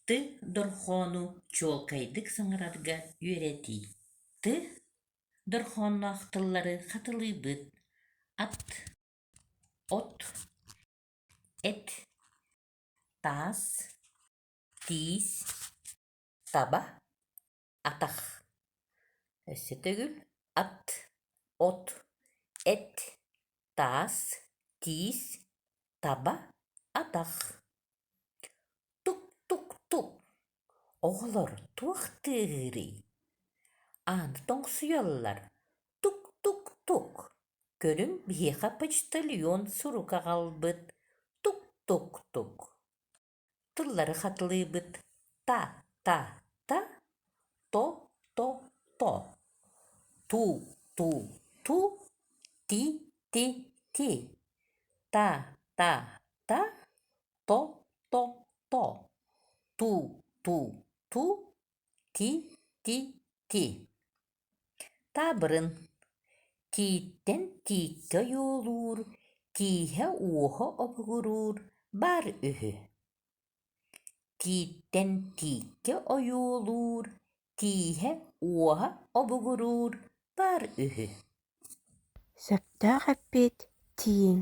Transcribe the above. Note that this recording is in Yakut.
Т дорҕоону чуолкайдык саҥарарга үөрэтии. Т дорҕоонноох тыллары хатылыыбыт: ат, от, эт, таас, тиис, таба, атах. Өссө төгүл ат, от, эт, таас, тиис, таба, атах. Тук-тук-тук, оҕолор туох тыаһыырый? Ааны тоҥсуйаллар, тук-тук-тук, көрүҥ биһиэхэ почтальон сурук аҕалбыт, тук-тук-тук. Тыллары хатылыыбыт: та-та-та, то-то-то, ту-ту-ту, ти-ти-ти, та-та-та, то-то-то, ту-ту-ту, ти-ти-ти. Таабырын Тииттэн тииккэ ойуолуур, тииһэ-уоһа обугуруур баар үһү. Тииттэн тииккэ ойуолуур, тииһэ-уоһа обугуруур баар үһү. Сөптөөх эппиэт тииҥ.